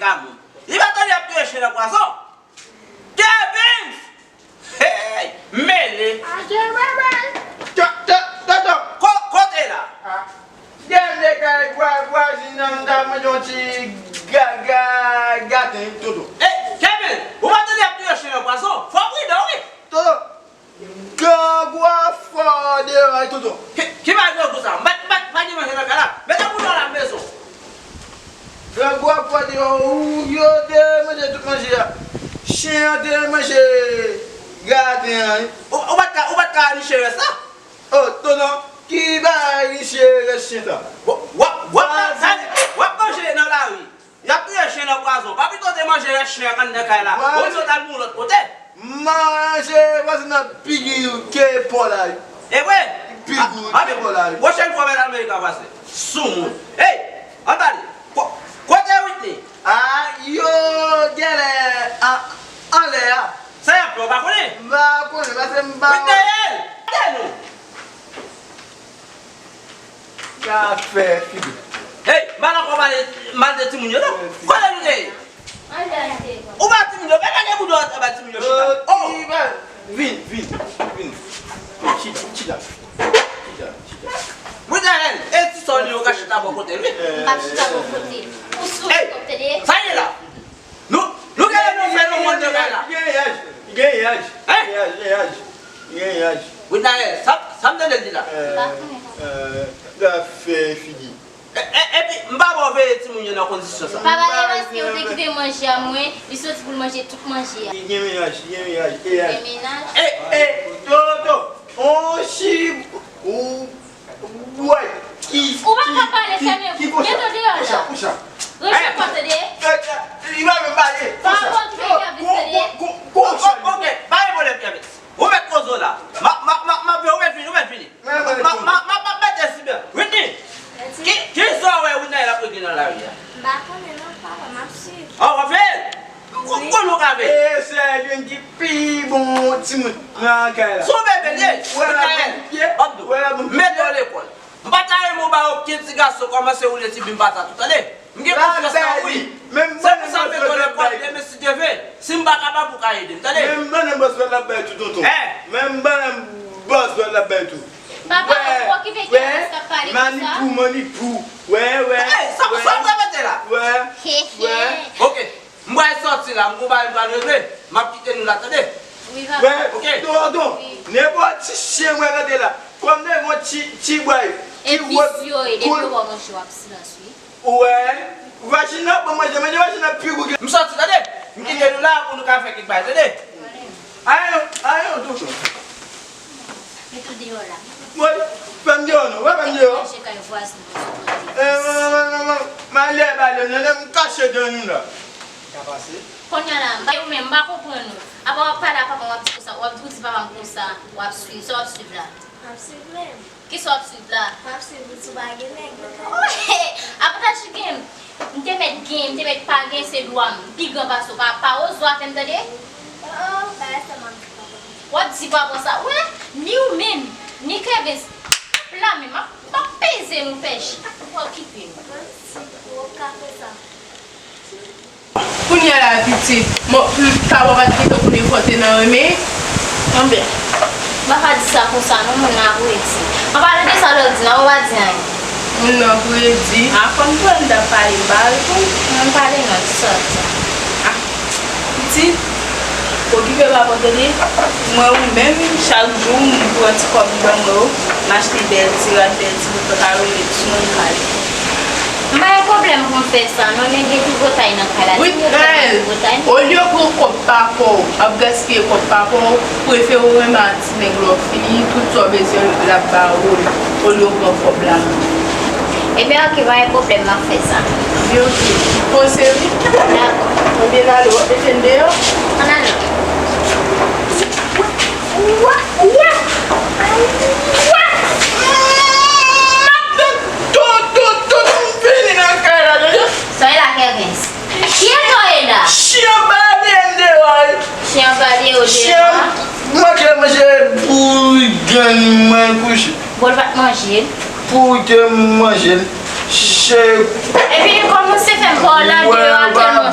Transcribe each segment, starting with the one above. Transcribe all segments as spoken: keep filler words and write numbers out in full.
Kamou. Li pa tande y ap touye chen nan pwazon. Kevin! Hey! Mele! Tonton! Tonton! Ko-, kote la? Dènye kay vwa-, vwazin nan, m ta manje yon ti ga-, ga-, gaten, tonton. Hey! Kevin! Ou pa tande y ap touye chen nan pwazon? Fò w pridan, wi! Tonton! Grangou a fò deyò a, tonton. Ki, ki bagay grangou sa? M pa, m pa, m pa gen manje nan kay la. Mete boudon la, m bezwen w. Grangou a fò deyò, ou, yo te manje tout manje a. Chen an te manje graten an, wi. Ou, ou pa t ka, ou pa t ka niche rès la? Oh, tonton, ki bagay niche rès chen sa? W ap, w ap, w ap manje nan lari. Y ap touye chen nan pwazon. Pa pito w te manje rès chen an anndan kay la? Ou di w t al moun lòt kote? Manje vwazin nan pi gou ke pò la, wi. E vre? Pi gou ke pò la, wi. Pwochèn fwa w mèt Amerik a pase. Soumoun. Hey! Ann pale. Ko-, kote Whitney? A, yo genlè an, anlè a. Sa y ap fè, w pa konnen? M pa konnen, paske m pa Whitney! Kote nou? Sa fè figi. Hey, m pa nan kò pale mal de timoun yo, non. Kote nou te ye? Ou ba timoun yo, men lage boudon an ba timoun yo chita. Oh! Vin, vin, vin. Chita, chita. Chita, chita. Mwen Daniel, e ti sò li yo ka chita bò kote l, wi. M p ap chita bò kote l. Ou sou laptop, tande? Sa ye la? Nou, nou genlè nou fè nou mond nan kay la. Gen yaj, gen yaj, gen yaj, gen yaj, gen yaj. Wi, Daniel, sa, sa m tande l di la? M pa konnen, papa. Zafè figi. E, e, epi, m pa ba w veye timoun yo nan kondisyon sa. Papa, e paske ou te kite manje a mwen, li soti pou l manje tout manje a. Gen mennaj, gen mennaj, e yaj. Gen mennaj? E, e, tonton, on chi, ou Woy, ki, ou pa ka pale, fèmen bouch ou. Mete w deyò la. Ranje pòt ou, tande. Li pa menm pale. Pa pòt ou, Kevin, tande. Ok, pa gen pwoblèm, Kevin. Ou mèt poze w la. M ap, m ap, m ap, m ap, ou mèt vini, ou mèt vini. M ap, m ap, m ap, m ap mete si byen. Whitney, ki, ki sa w wè Whitney ap regle nan lari a? M pa konnen non, papa, m ap swiv. An, w ap fè? Wi. Konnen w ka fè? E se youn ki pi bon timoun nan kay la. Se yon bebe l ye. Mikael, m ap di w, mete w lekòl. M pa ta renmen w ba okenn ti gason kòmanse woule ti bim patat ou, tande? M gen konfyans nan ou, wi. Se pou sa m mete w lekòl, demen si Dye vle. Si m pa kapab, ou ka ede m, tande? Menm bannann bòs vèt l ap bay tou, tonton. Menm bannann bòs vèt l ap bay tou. Papa, ou okipe Kevin k ap pale konsa? Manipou, manipou. Wè, wè. Sa, sa w repete la? Wè, wè. Ok. M pral sòti la, m gon bagay m pral regle, m ap kite nou la, tande? Wi, papa. Wè, ok. Tonton, nenpòt ti chen mwen rete la. Kòm de gon ti, ti bway. E visye yo ye, depi yo ba w manje, w ap silans, wi. Wè, vajin nan ban manje, manje vajin nan pi gou ke. M sòti, tande? M kite nou la pou nou ka fè kèk bagay, tande? Ayon, ayon, tonton. Met ou deyò la. Mwen, fè m deyò non, wè, fè m deyò. Manje kay vwazen nan sou kote. E, mwen, mwen, mwen, mwen, m ale bale, non, lè m kache dan nou la. Ka pase. Kounye a la, m pa, ou menm, m pa konprann ou. Apa w ap pale a papa, w ap di konsa, w ap di, ou di papa m konsa, w ap swiv, sa w ap swiv la? M ap swiv menm. Kisa w ap swiv la? M ap swiv ou si w pa gen nèg, wi. Avantaj ki gen, m te mèt gen, m te mèt pa gen, se dwa m. M pi gran pase w, pa, pa oze w avè m, tande? Oh, oh, bagay sa m ap di papa. W ap di papa w sa, wè, ni ou menm, ni Kevens, m ap la menm, m ap, m ap peze nou pèch, w ap okipe m. Manti, ou p ka fè sa. Kounye a la, pitit, m, m ta wè w pa t gentan konnen fò w te nan renmen. Anben, m pa ka di sa konsa non, moun nan ap redi. An palan de sa lè w di nan, ou pa di anyen. Moun nan ap redi. A, kòm twò m t ap pale, m pa reponn. Mwen m pale non, di sa w ap di. A, pitit, okipe papa w tande. Mwen ou menm, chak jou m pran ti kòb m ban mwen yo, m achte bèl ti rad, bèl ti bout pantalon, met sou mwen, m pale. M pa gen pwoblèm pou m fè sa non, men gen tripotay nan kay la. Wi, Raël, olye w pran kòb papa w, ap gaspiye kòb papa w, prefere w renmen a ti nèg lè w fini, tout sa w bezwen l ap ba ou l, olye w pran kòb la. Ebyen, oke, pa gen pwoblèm, m ap fè sa. Ebyen, oke. Panse wi. Dakò. Ebyen, n ale, w ap mete n deyò? Ann ale. Wa, wa, wa. Tonton, tonton, m vini nan kay la, tande. Sa w ye la, Kevens? Kiyès sa w ye la? Chen an bale m deyò, wi. Chen an bale w deyò a? Chen an manke manje pou grenn mwen kouche. Bon, l pa t manje l. Pou te manje l. Chen. Epi, kòm ou se fè m pa w la deyò a, tèlman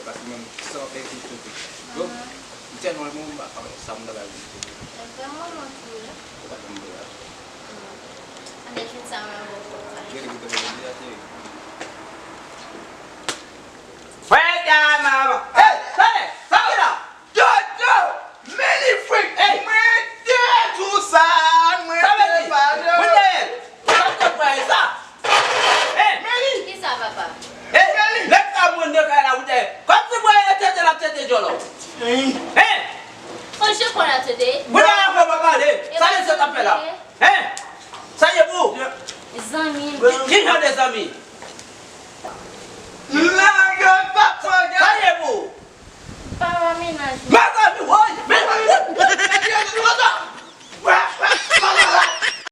pale, paske mwen menm, san enkyetid, m tèlman renmen w, m pa konnen sa m ta pral di. Ou pa konn bagay. Fè dam avan. Hey, tande, sa ki la? Jojo, men li frenk. Hey, mwen te di w sa, mwen te pale. Sa vle di? Mwen te, sa te pran sa. Hey, men li. Ki sa, papa? Hey, men li. Lè sa mwen de kay la, mwen te. Kòm si mwen tete la, tete djòlò. Hey. Hey. Fò je kò la tete. Mwen la, mwen pa pale. Sa lè sa t ap fè la. Hein? Sa ye pou? Zanmi. Ki, ki jan de zanmi? Lage papa. Sa ye pou? Papa menaj. Mezanmi, woy! Men, men, men, men, men, men,